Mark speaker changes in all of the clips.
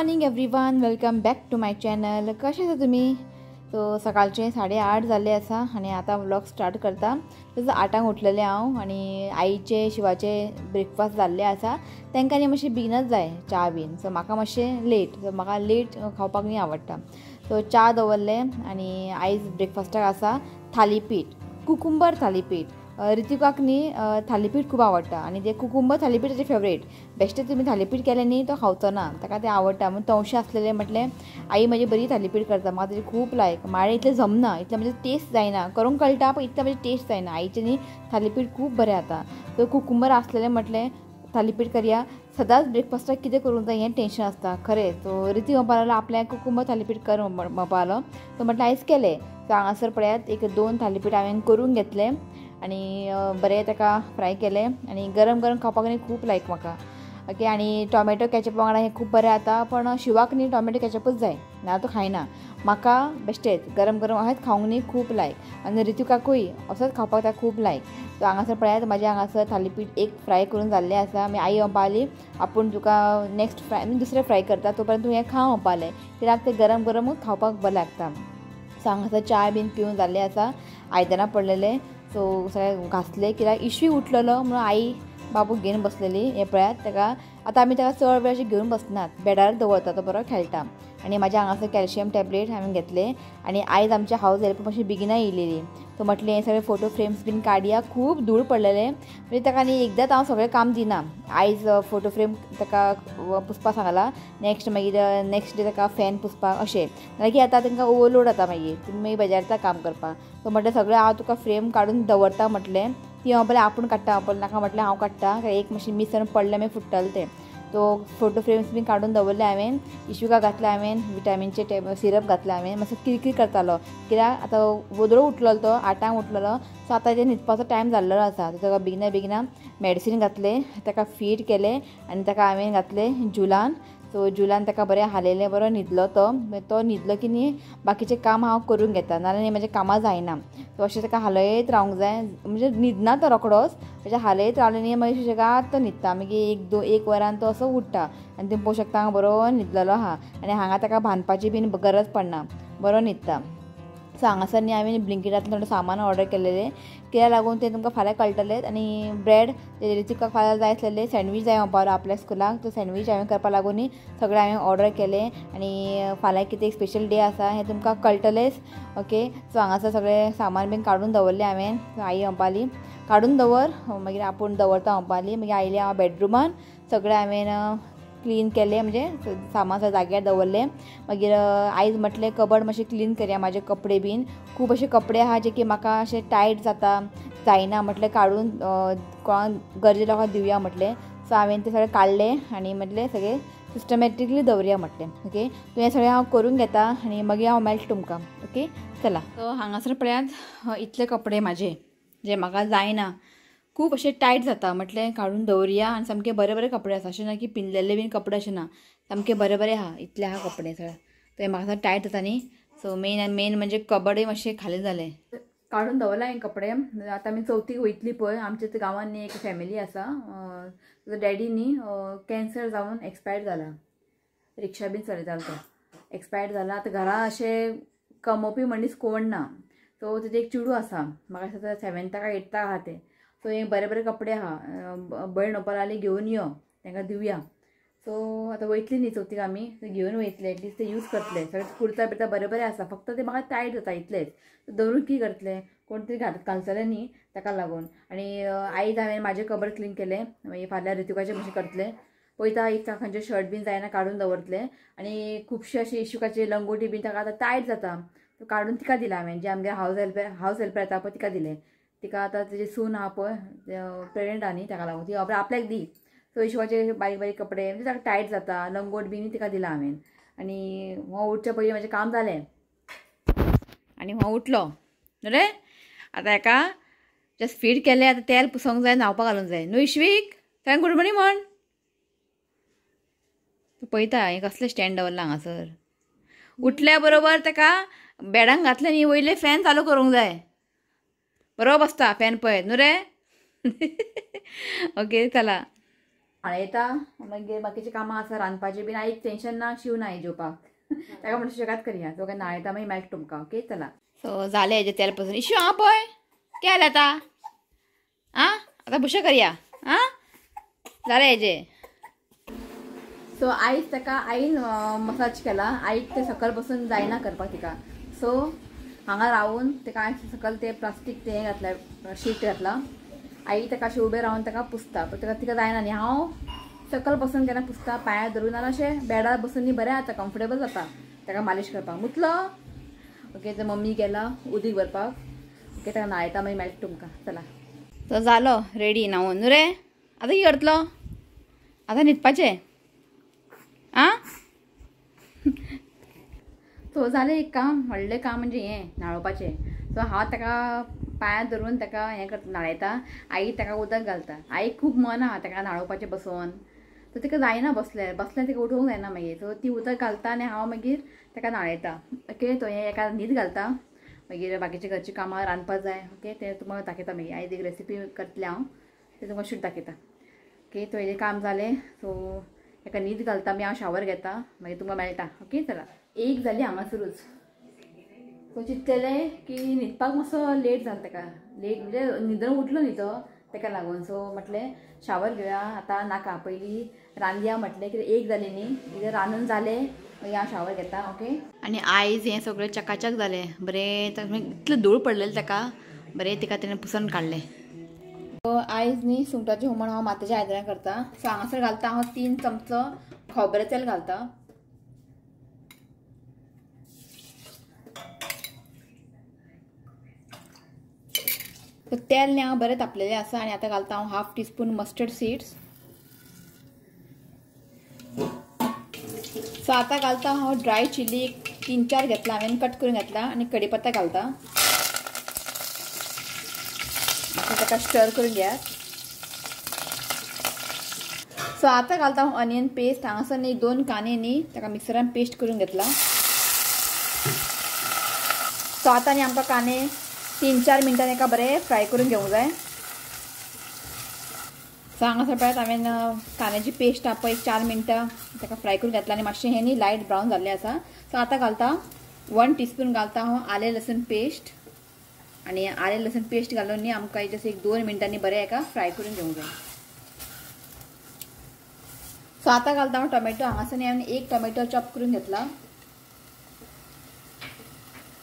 Speaker 1: Morning everyone, welcome back to my channel. कशें आसा तुमी? सो सकाळचे 8:30 जाल्ले आसा आनी आतां व्लॉग स्टार्ट करता. तसो 8 उठलेलें हांव आनी आईचे शिवाचे ब्रेकफास्ट जाल्ले आसा. तांकां न्ही मातशें बेगीनच जाय च्या बीन. सो म्हाका मातशें लेट, सो म्हाका लेट खावपाक न्ही आवडटा. सो च्या दवरलें आनी आयज ब्रेकफास्टाक आसा थालीपीठ, कुकुंबर थालीपीठ. ऋतिकाक न्ही थालीपीठ खूब आवडटा आनी ते कुकुंबर थालीपीठ ताजें फेवरेट. बेश्टें तुमी थालीपीठ केलें न्ही तो खावचो ना, ताका तें आवडटा. म्हण तवशें आसलेलें म्हटलें आई म्हजी बरी थालीपीठ करता, म्हाका ताजें खूब लायक. माळे इतलें जमना, इतलें म्हणजे टेस्ट जायना, करूंक कळटा पण इतलें म्हणजे टेस्ट जायना. आईचें न्ही थालीपीठ खूब बरें जाता. सो कुकुंबर आसलेलें म्हटलें थालीपीठ करया. सदांच ब्रेकफास्टाक कितें करूंक जाय हें टेंशन आसता खरें. सो ऋतिक म्हणपाक लागलो आपल्याक कुकुंबर थालीपीठ कर म्हणपाक लागलो. सो म्हटलें आयज केलें. सो हांगासर पळयात एक 2 थालीपीठ हांवें करून घेतलें आनी बरें ताका फ्राय केलें आनी गरम गरम खावपाक न्ही खूब लायक म्हाका. ओके, आनी टोमॅटो कॅचप वांगडा हें खूब बरें जाता, पण शिवाक न्ही टोमॅटो कॅचपच जाय ना तो खायना. म्हाका बेश्टेच गरम गरम अशेंच खावंक न्ही खूब लायक आनी ऋतिकाकूय असोच खावपाक ताका खूब लायक. सो हांगासर पळयात म्हाजें हांगासर थालीपीठ एक फ्राय करून जाल्लें आसा. मागीर आई म्हणपाली आपूण तुका नेक्स्ट फ्राय दुसरें फ्राय करता, तो पर्यंत तूं हें खाव म्हणपालें, कित्याक तें गरम गरमूच खावपाक बरें लागता. सो हांगासर च्या बीन पिवन जाल्लें आसा, आयदनां पडलेलें. सो सगळें घासलें कित्याक इशवी उठलेलो म्हणून आई बाबूक घेवन बसलेली. हें पळयात ताका आतां आमी ताका चड वेळ अशें घेवन बसनात, बेडार दवरता, तो बरो खेळटा. आनी म्हाज्या हांगासर कॅल्शियम टॅबलेट हांवें घेतले आनी आयज आमच्या हावज हेल्प मातशी बेगिना येयलेली. सो म्हटलें हें सगळें फोटो फ्रेम्स बीन काडया, खूब धूळ पडलेलें. म्हणजे ताका न्ही एकदांच हांव सगळें काम दिना. आयज फोटो फ्रेम ताका पुसपाक सांगला, नेक्स्ट मागीर नेक्स्ट डे ताका फॅन पुसपाक अशें, नाजाल्यार आतां तांकां ओवरलोड जाता, मागीर तुमी मागीर बेजारता काम करपाक. सो म्हटलें सगळें हांव तुका फ्रेम काडून दवरता म्हटलें. ती हांव पळय आपूण काडटा, हांव पळय नाका म्हटलें हांव काडटा, एक मातशें मिसण पडलें मागीर फुट्टलें तें. तो फोटो फ्रेम्स बीन काडून दवरले हांवें, इशुका घातले हांवें, विटामिनचे टॅब सिरप घातलें हांवें. मातसो किरकीर करतालो कित्याक आतां वोदोळ उठलेलो तो 8 उठलेलो. सो आतां तें न्हिदपाचो टायम जाल्लो आसा. ताका बेगिना बेगिना मेडिसीन घातलें, ताका फीड केलें आनी ताका हांवें घातलें जुलान. सो जुलान ताका बरें हालयलें, बरो न्हिदलो तो. तो न्हिदलो की न्ही बाकीचें काम हांव करून घेता, नाजाल्यार न्ही म्हाजें कामां जायना. सो अशें ताका हालयत रावंक जाय, म्हणजे न्हिदना तो रोकडोच, अशें हालयत रावलें न्ही मागीर सुशेगाद तो न्हिदता. मागीर 1 वरान तो असो उठ्ठा आनी तुमी पळोवंक शकता हांगा बरो न्हिदलेलो आहा आनी हांगा ताका बांदपाची बीन गरज पडना, बरो न्हिदता. सो हांगासर न्ही हांवें ब्लिंकिटांतलें थोडें सामान ऑर्डर केलेलें, कित्याक लागून तें तुमकां फाल्यां कळटलें. आनी ब्रेड ऋतिकाक फाल्यां जाय आसलेलें, सँडवीच जाय म्हणपाक लागलो आपल्या स्कुलाक, तो सँडवीच हांवें करपाक लागून न्ही सगळें हांवें ऑर्डर केलें. आनी फाल्यां कितें स्पेशल डे आसा हें तुमकां कळटलेंच. ओके, सो हांगासर सगळें सामान बीन काडून दवरलें हांवें. आई म्हणपाली काडून दवर, मागीर आपूण दवरता म्हणपाली. मागीर आयलें हांव बेडरुमान, सगळें हांवें क्लीन केलें, म्हणजे सामान सगळें जाग्यार दवरलें. मागीर आयज म्हटलें कबड मातशें क्लीन करया, म्हाजे कपडे बीन खूब अशे कपडे आहा जे की म्हाका अशे टायट जाता जायना, म्हटलें काडून कोणाक गरजे लोकांक दिवया म्हटलें. सो हांवें तें सगळें काडलें आनी म्हटलें सगळें सिस्टमॅटिकली दवरया म्हटलें. ओके, हें सगळें हांव करून घेता आनी मागीर हांव मेळटा तुमकां. ओके, चला. सो हांगासर पळयात इतले कपडे म्हाजे जे म्हाका जायना, खूब अशें टायट जाता, म्हटलें काडून दवरया. आनी सामके बरे बरे कपडे आसा, अशें ना की पिंजलेले बीन कपडे अशें ना, सामके बरे बरे आहा, इतले आहा कपडे सगळे. ते म्हाका टायट जाता न्ही. सो मेन मेन म्हणजे कबडय मातशें खाली जालें, काडून दवरला हांवें कपडे. आतां आमी चवथीक वयतली पळय, आमच्या गांवांत न्ही एक फॅमिली आसा, ताजो डॅडी न्ही कॅन्सर जावन एक्सपायर्ड जाला, रिक्षा बीन चलयतालो तो, एक्सपायर्ड जाला. आतां घरा अशें कमोवपी मनीस कोण ना. सो तेजें एक चेडूं आसा, म्हाका दिसता 7th काय 8th आहा तें. सो हे बरे बरे कपडे आहा, भयण म्हणपाक लागली घेवन यो तांकां दिवया. सो आतां वयतली न्ही चवथीक आमी, घेवन वयतले, एटलीस्ट ते यूज करतले. सगळे कुर्ता बिर्ता बरे बरे आसा, फक्त ते म्हाका टायट जाता इतलेच, दवरून कितें करतले, कोण तरी घालतले न्ही ताका लागून. आनी आयज हांवें म्हाजें कबड क्लीन केलें, मागीर फाल्यां ऋतिकाचें मातशें करतलें. पळयता एक खंयचें शर्ट बीन जायना काडून दवरतलें. आनी खुबशे अशे इशुकाचे लंगोटी बीन ताका आतां टायट जाता, तो काडून तिका दिला हांवें, जे आमगेर हावज हेल्पर येता पळय तिका दिलें. तिका आतां तेजी सून आहा पळय प्रेग्नेंट आहा न्ही, ताका लागून ती आपल्याक दी. सो इशवाचे बारीक बारीक कपडे म्हणजे ताका टायट जाता, लंगोट बीन तिका दिला हांवें. आनी हो उठच्या पयलीं म्हाजें काम जालें आनी हो उठलो रे. आतां हेका जस्ट फीड केलें, आतां तेल पुसोंक जाय, न्हांवपाक घालूंक जाय न्हू इश्वीक. सगळ्यांक गुड मॉर्निंग म्हण. तूं पळयता हें कसलें स्टँड दवरलां हांगासर. उठल्या बरोबर ताका बेडांक घातलें न्ही, वयले फॅन चालू करूंक जाय, बरो बसता फॅन पळयत न्हू रे. ओके, चला. न्हाणयता मागीर बाकीचीं कामां आसा रांदपाचीं बीन. आईक टेंशन ना, शिव ना जेवपाक, ताका म्हणटा सुशेगाद करया. सो न्हाणयता मागीर मेळटा तुमकां. ओके चला. सो जालें हेजें तेल पसून. इशू आं पळय कितें जालें आतां? आं आतां बुशें करया. आं जालें हेजें. सो आयज ताका आईन मसाज केला. आईक तें सकयल बसून जायना करपाक तिका. सो हांगा रावून ताका हांवें सकयल तें प्लास्टीक तें घातलें, शीट घातलां. आई ताका अशें उबें रावन ताका पुसता, पण ताका तिका जायना न्ही. हांव सकयल बसून केन्ना पुसता, पांयां धरून अशें बेडार बसून न्ही बरें जाता, कम्फर्टेबल जाता ताका मालिश करपाक. मुतलो. ओके तर मम्मी गेला उदीक भरपाक. ओके ताका न्हाणयता मागीर मेळटा तुमकां. चला तो जालो रेडी न्हांवून. न्हू रे आतां कितें करतलो? आतां न्हिदपाचें. आं सो जालें एक काम, व्हडलें काम म्हणजे हें न्हाणोवपाचें. सो हांव ताका पांयां धरून ताका हें करता, न्हाणयता. आई ताका उदक घालता. आई खूब मन आहा ताका न्हाणोवपाचें बसोवन, सो तिका जायना बसलें बसलें तिका उठोवंक जायना मागीर. सो ती उदक घालता आनी हांव मागीर ताका न्हाणयता. ओके तो हें एका न्हीद घालता, मागीर बाकीची घरचीं कामां रांदपाक जाय. ओके तें तुमकां दाखयता मागीर. आयज एक रेसिपी करतलें हांव, तें तुमकां शूट दाखयता. ओके तो हेजें काम जालें. सो एका न्हीद घालता, मागीर हांव शावर घेता, मागीर तुमकां मेळटा. ओके चला. एक जाली हांगासरूच. सो चिंतलेलें की न्हिदपाक मातसो लेट जालो ताका, लेट म्हणजे न्हिदून उठलो न्ही तो, ताका लागून. सो म्हटलें शावर घेवया आतां नाका, पयलीं रांदया म्हटलें, कितें एक जाली न्ही, कितें रांदून जालें मागीर हांव शावर घेता. ओके आनी आयज हें सगळें चकाचक जालें बरें, इतलें धूळ पडलेलें ताका, बरें तिका तेणें पुसून काडलें. सो आयज न्ही सुंगटाचें हुमण हांव मात्याच्या आयदनां करता. सो हांगासर घालता हांव 3 चमचो खोबरें तेल घालता. तेल न्ही हांव बरें तापलेलें आसा आनी आतां घालता हांव 1/2 टीस्पून मस्टर्ड सीड्स. सो आतां घालता हांव ड्राय चिली 3-4 घेतला हांवें, कट करून घेतला, आनी कडीपत्ता घालता. ताका स्टर करून घेयात. सो आतां घालता हांव ऑनियन पेस्ट. हांगासर न्ही 2 कांदे न्ही ताका मिक्सरान पेस्ट करून घेतला. सो आतां न्ही आमकां कांदे 3-4 मिनटां एका बरें फ्राय करून घेवंक जाय. सो हांगासर पळयात हांवें कांद्याची पेस्ट पळय 4 मिनटां ताका फ्राय करून घेतला आनी मातशें हें न्ही लायट ब्रावन जाल्लें आसा. सो आतां घालता 1 टीस्पून घालता हांव आलें लसूण पेस्ट. आनी आलें लसूण पेस्ट घालून न्ही आमकां जशें 1-2 मिनटांनी बरें एका फ्राय करून घेवंक जाय. सो आतां घालता हांव टोमॅटो. हांगासर न्ही हांवें 1 टोमॅटो चॉप करून घेतला.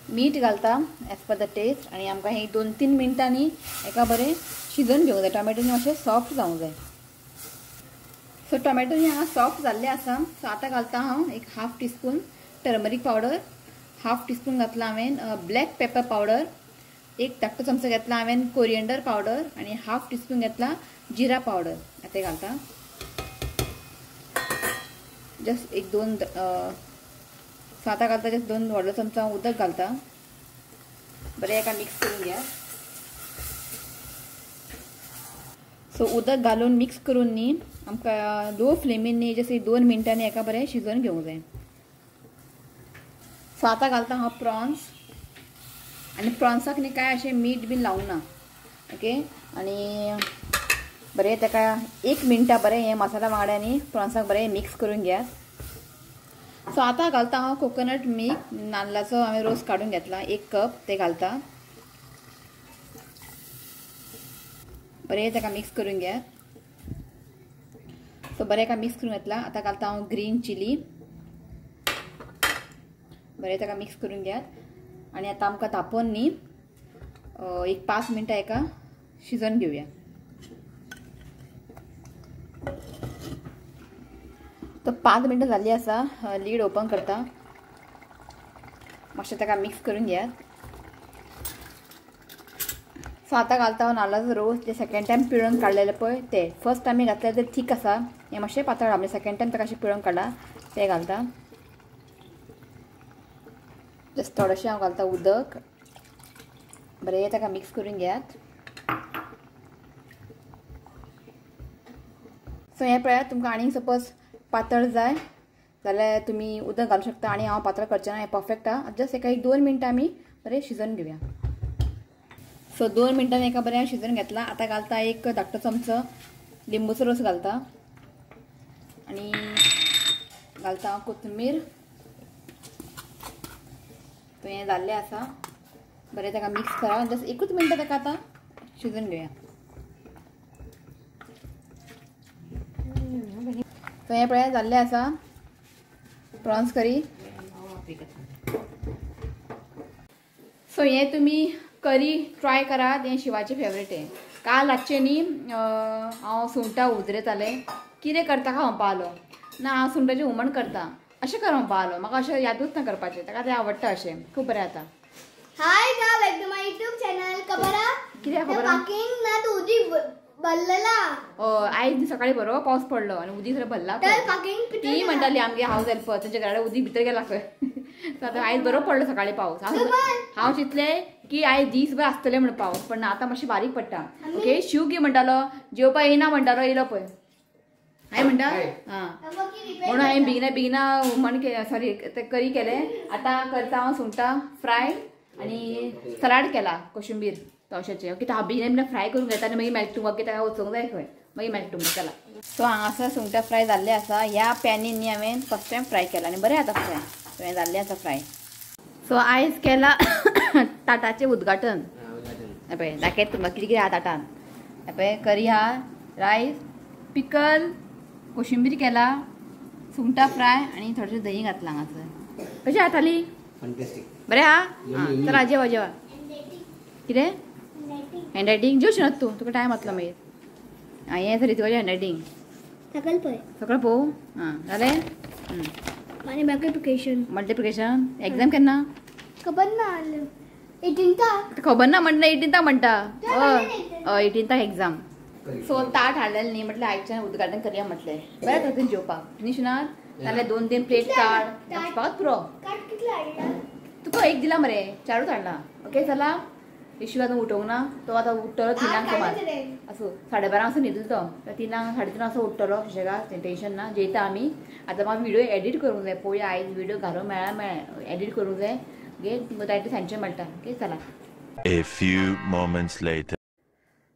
Speaker 1: मीठ घालता एज पर the test. आनी आमकां हे 2-3 मिनटांनी एका बरें शिजोवन घेवंक जाय. टोमॅटो न्ही मातशें सॉफ्ट जावंक जाय. सो टोमॅटो न्ही हांगा सॉफ्ट जाल्ले आसा. सो आतां घालता हांव 1/2 टीस्पून टर्मरीक पावडर, 1/2 टीस्पून घातला हांवें ब्लॅक पेपर पावडर, 1 धाकटो चमचो घेतला हांवें कोरिएंडर पावडर आनी 1/2 टीस्पून घेतला जिरा पावडर. आतां घालता जस्ट 1-2. सो आतां घालता जस्ट 2 व्हडलो चमचो उदक घालता. बरें एका मिक्स करून घ्या. सो उदक घालून मिक्स करून न्ही आमकां लो फ्लेमीन न्ही जशें 2 मिनटांनी एका बरें शिजोवन घेवंक जाय. सो आतां घालता हांव प्रॉन्स. आनी प्रॉन्साक न्ही कांय अशें मीठ बीन लावंक ना. ओके आनी बरें ताका 1 मिनटां बरें हें मसाला वांगडा न्ही प्रॉन्साक बरें मिक्स करून घेयात. सो आतां घालता हांव कोकोनट मिल्क, नाल्लाचो हांवें रोस काडून घेतला 1 कप, ते घालता. बरें ताका मिक्स करून घेयात. सो बरें एका मिक्स करून घेतला. आतां घालता हांव ग्रीन चिली. बरें ताका मिक्स करून घेयात. आनी आतां आमकां तापोवन न्ही एक 5 मिनटां एका शिजोवन घेवया. तो 5 मिनटां जाल्ली आसा. लीड ओपन करता, मातशें ताका मिक्स करून घेयात. सो आतां घालता हांव नाल्लाचो रोस, जे सेकेंड टायम पिळून काडलेले पळय ते. फर्स्ट टायम घातले ते थीक आसा, हें मातशें पातळ, म्हणजे सेकेंड टायम ताका अशें पिळून काडला ते घालता. जस्ट थोडेशें हांव घालता उदक. बरें ताका मिक्स करून घेयात. सो हें पळयात, तुमकां आनीक सपोज पातळ जाय जाल्यार तुमी उदक घालूं शकता. आनी हांव पातळ करचें ना, हें परफेक्ट आहा. जस्ट एका 1-2 मिनटां आमी बरें शिजोवन घेवया. सो 2 मिनटां एका बरें शिजोवन घेतला. आतां घालता 1 धाकटो चमचो लिंबूचो रोस घालता. आनी घालता हांव कोथमीर. तो हें जाल्लें आसा बरें ताका मिक्स करा आनी जस्ट एकूच मिनटां ताका आतां शिजून घेवया. तो हें पळय जाल्लें आसा प्रॉन्स करी. सो हें तुमी करी ट्राय करात, हें शिवाचें फेवरेट हें. काल रातचें न्ही हांव सुंगटां उजरेतालें, कितें करता काय म्हणपा आलो ना, हांव सुंगटाचें हुमण करता अशें कर म्हणपा आलो. म्हाका अशें यादूच ना करपाचें, ताका तें आवडटा अशें खूब बरें जाता.
Speaker 2: Hi guys, welcome to my YouTube channel. खबर
Speaker 1: कितें खबर
Speaker 2: ना तूं उदीक भरलेला.
Speaker 1: आयज सकाळी बरो पावस पडलो आनी उदीक सगळें भरला. ती म्हणटाली आमगे हावस हेल्पर तेंच्या घरा उदीक भितर गेला खंय. आतां आयज बरो पडलो सकाळी पावस. हांव चिंतलें की आयज दीसभर आसतलें म्हण पावस, पण आतां मातशें बारीक पडटा. ओके शिव की म्हणटालो जेवपा येना म्हणटालो, येयलो पळय हांवें म्हणटा हां म्हणून हांवें बेगिना बेगिना हुमण सॉरी करी केलें. आतां करता हांव सुंगटां फ्राय आनी सलाड केला कोशिंबीर तवशाचें. ओके हांव बेगिना बेगिना फ्राय करून घेता आनी मागीर मेळटा तुमकां, कित्याक वचूंक जाय खंय, मागीर मेळटा तुमकां. चला सो हांगासर सुंगटां फ्राय जाल्लें आसा. ह्या पॅनीन न्ही हांवें फर्स्ट टायम फ्राय केला आनी बरें जाता फ्राय. सो हें जाल्लें आसा फ्राय. सो आयज केला ताटाचें उद्घाटन. पळय दाखयता तुमकां कितें कितें आहा ताटान. पळय करी आहा, रायस, पिकल, कोशिंबीर केला, सुंगटां फ्राय आनी थोडेशें दही घातलां हांगासर. कशें आहा थाली? बरें आहा. चला जेवा जेवा. कितें हँडरायटींग जेवशी ना तूं, तुका टायम वतलो मागीर. आं हें सर तुजें हँडरायटींग
Speaker 2: सकल पळय,
Speaker 1: सगळें पळोवं. आं जालें.
Speaker 2: आनी मल्टिप्लिकेशन.
Speaker 1: मल्टिप्लिकेशन एग्जाम केन्ना
Speaker 2: खबर ना, 18ताक.
Speaker 1: खबर ना म्हणटा 18ताक म्हणटा. हय 18ताक एग्जाम. सो ताट हाडलेलें न्ही म्हटलें आयच्यान उद्घाटन करया म्हटलें. बरें जाता तुवें जेवपाक न्ही शिनात, जाल्यार 2-3 प्लेट काड वचपाकच पुरो. तुका एक दिला मरे, 4ूच हाडला. ओके चला इशू आतां उठोवंक ना, तो आतां उठ्ठलो 3 सुमार, आसूं 12:30 असो न्हिदलो तो, 3 साडे 3 असो उठ्ठलो सुशेगाद, टेंशन ना. जेयता आमी. आतां म्हाका व्हिडियो एडिट करूंक जाय, पळोवया आयज व्हिडियो घालूंक मेळ्ळा मेळ्ळा एडिट करूंक जाय. ओके तुमकां जायते सांजचें मेळटा. ओके चला.
Speaker 3: A few moments later.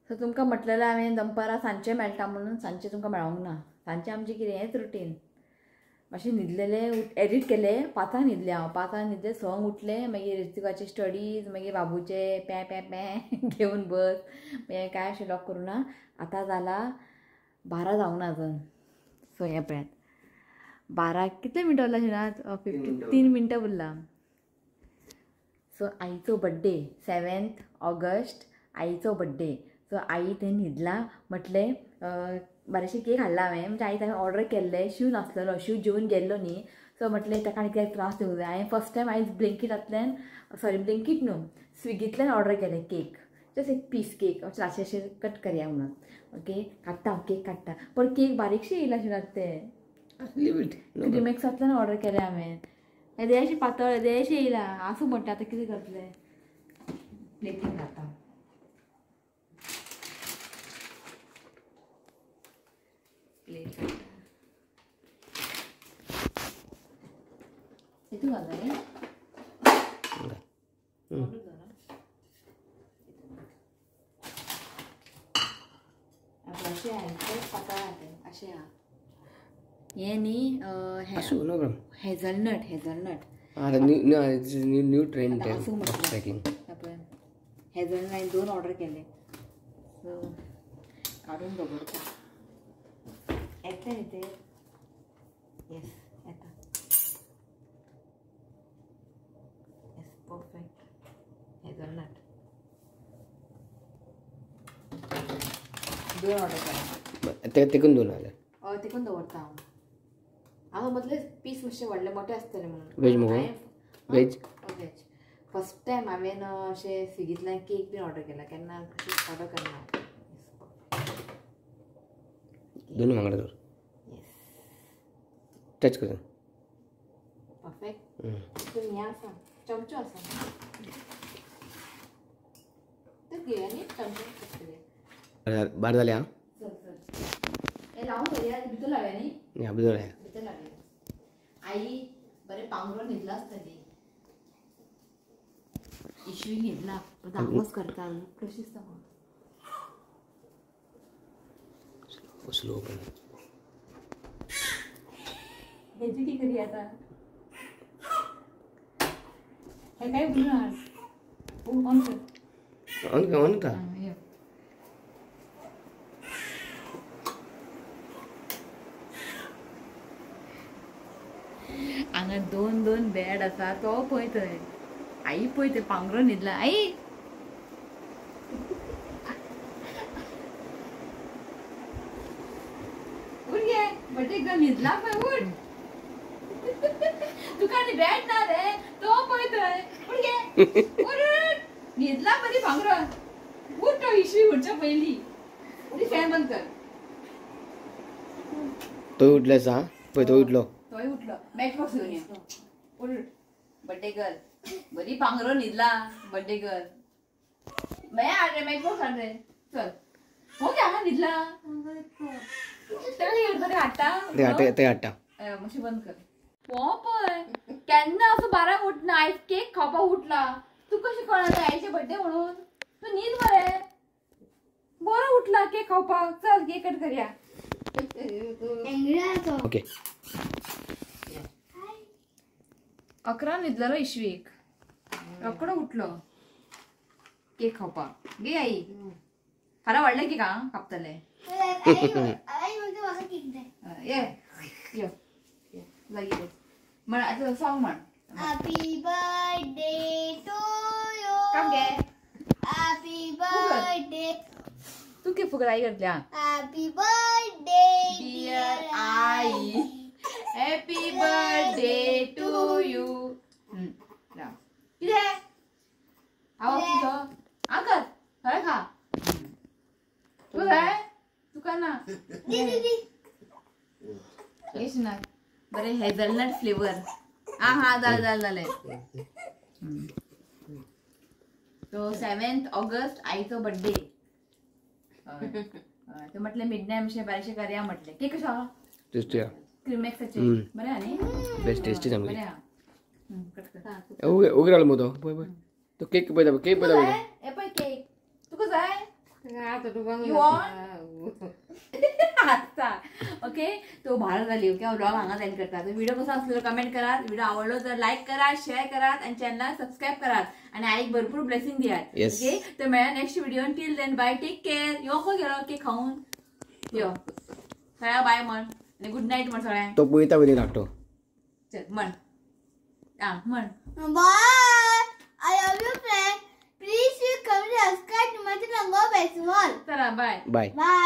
Speaker 1: So तुमकां म्हटलेलें हांवें दनपारां सांजचें मेळटा म्हणून, सांजचें तुमकां मेळोंक ना. सांजचें आमचें कितें हेंच रुटीन. मातशें न्हिदलेलें, एडिट केलें, 5 न्हिदलें हांव, 5 न्हिदलें, 6 उठलें, मागीर ऋतिकाचे स्टडीज, मागीर बाबूचे पॅ पॅ पॅ घेवन बस, मागीर कांय अशें लॉक करूं ना. आतां जाला 12 जावंक ना अजून. सो हें पळयात 12 कितले मिनटां उरला शिनात, 53 मिनटां उरला. सो आईचो बड्डे 7 ऑगस्ट, आईचो बड्डे. सो आई थंय न्हिदला म्हटलें बारीकशें केक हाडला हांवें, म्हणजे आईक हांवें ऑर्डर केल्लें, शिव नासलेलो, शिव जेवन गेल्लो न्ही. सो म्हटलें ताका आनी कित्याक त्रास दिवंक जाय. हांवें फर्स्ट टायम आयज ब्लिंकिटांतल्यान, सॉरी ब्लिंकीट न्हू, स्विगींतल्यान ऑर्डर केलें केक, जस्ट एक पीस केक अशें अशें कट करया म्हणून. ओके काडटा हांव केक काडटा, पण केक बारीकशें येयला शिनात तें क्रिमेक्सांतल्यान ऑर्डर केलें हांवें, येदेशें पातळ येदेशें येयला. आसूं म्हणटा आतां कितें करतलें, प्लेटीन घालता. प्लेट हितून घालता न्ही, अशें आहा पातळ आहा तें अशें आहा. हें न्ही हेझलनट, हेझलनट
Speaker 4: न्यू ट्रेंड.
Speaker 1: आसूं म्हटलें हेझलनट हांवें 2 ऑर्डर केले. सो काडून दवरता. येतलें न्ही तें, येस येता, येस परफेक्ट हेझलनट 2 ऑर्डर केला.
Speaker 4: तेकून 2 आले.
Speaker 1: हय तेकून दवरता हांव. हांव समजलें पीस मातशे व्हडले मोठे आसतले म्हणून.
Speaker 4: वेज मगो? वेज.
Speaker 1: वेज. फर्स्ट टायम हांवें अशें स्विगींतल्यान केक बीन ऑर्डर केला, केन्ना अशें ऑर्डर करना.
Speaker 4: दोनूय वांगडा दवर. टच कर.
Speaker 1: परफेक्ट. हें आसा चमचो आसा, तें घेवया न्ही चमचो.
Speaker 4: 12 जाले. हां
Speaker 1: हें लावन दवरया, भितर लावया न्ही,
Speaker 4: भितर लावया,
Speaker 1: भितर लावया. आई बरें पांगरून न्हिदला आसतली, इशवी न्हिदला, दाखोवच करता कशी दिसता म्हाका.
Speaker 4: स्लो.
Speaker 1: हेजी की करी आता हे काय बोलणार ऑन कर
Speaker 4: ऑन ऑन का
Speaker 1: हांगा दोन दोन बेड आसा तो पळय थंय आई पळय थंय पांगरो न्हिदला आई उठ गे बट एकदा न्हिदला पळय उठ तुका आनी बेड ना रे तो पळय थंय उठ गे उठ न्हिदला बरी पांगरो उठ तो इशवी उठच्या पयलीं फॅन बंद कर
Speaker 4: तो उठले आसा पळय तो उठलो
Speaker 1: तोय उठलो मॅच बॉक्स घेऊन ये उठ बड्डे गर्ल बरी पांगरो न्हिदला बड्डे गर्ल मे हाड रे मॅच बॉक्स हाड रे चल हो गे हांगा न्हिदला तेका हाडटा
Speaker 4: ते हाडटा
Speaker 1: मातशें बंद कर हो पळय केन्ना असो बारांक उठना आयज केक खावपाक उठला तूं कशें कळना आईचे बड्डे म्हणून तूं न्हीद मरे बरो उठला केक खावपाक चल केक कट करया
Speaker 4: ओके
Speaker 1: 11 न्हिदलेलो इशवीक रोकडो उठलो केक खावपाक गे आई फाल्यां व्हडलें केक आं कापतले ये यो लागीं म्हण आतां सॉंग म्हण
Speaker 2: हॅपी बर्थडे टू you
Speaker 1: काम गे
Speaker 2: हॅपी बर्थडे
Speaker 1: तू के फुगड आई करतल्या
Speaker 2: happy birthday
Speaker 1: dear I happy birthday to you कितें आवाज तुजो आं कर हय खा तूं जाय तुका ना येश ना बरें हेजलनट फ्लेवर आं हां जालें जालें जालें तो 7 ऑगस्ट आईचो बड्डे ते म्हटलें मिडनायट मातशें बारीकशें करया म्हटलें केक कसो
Speaker 4: टेस्टी आहा
Speaker 1: क्रिमेक्साचे बरें आहा न्ही
Speaker 4: बेस्ट टेस्टी सामकी
Speaker 1: बरें आहा कट कर
Speaker 4: उगे रावलो मगो तो पळय पळय तो केक पळयता केक पळयता
Speaker 1: हे पळय केक तुका जाय You want? हासता ओके तो भार जाली ओके हांव व्लॉग हांगा एंड करता. तो व्हिडिओ कसो आसलो कमेंट करात, व्हिडिओ आवडलो तर लायक करात, शेअर करात आणि चॅनला सबस्क्राईब करात आणि आईक भरपूर ब्लेसिंग दियात. ओके तर मेळ्या next video. Till then bye, take care. यो खंय गेलो केक खावन यो सगळ्या बाय म्हण आणि गुड नाईट म्हण सगळ्यांक.
Speaker 4: तो पळयता पयलीं धाकटो
Speaker 1: चल म्हण आं म्हण
Speaker 2: bye. I love you friend. Please you come subscribe to my channel. Go best.
Speaker 1: चला बाय
Speaker 4: बाय
Speaker 2: बाय.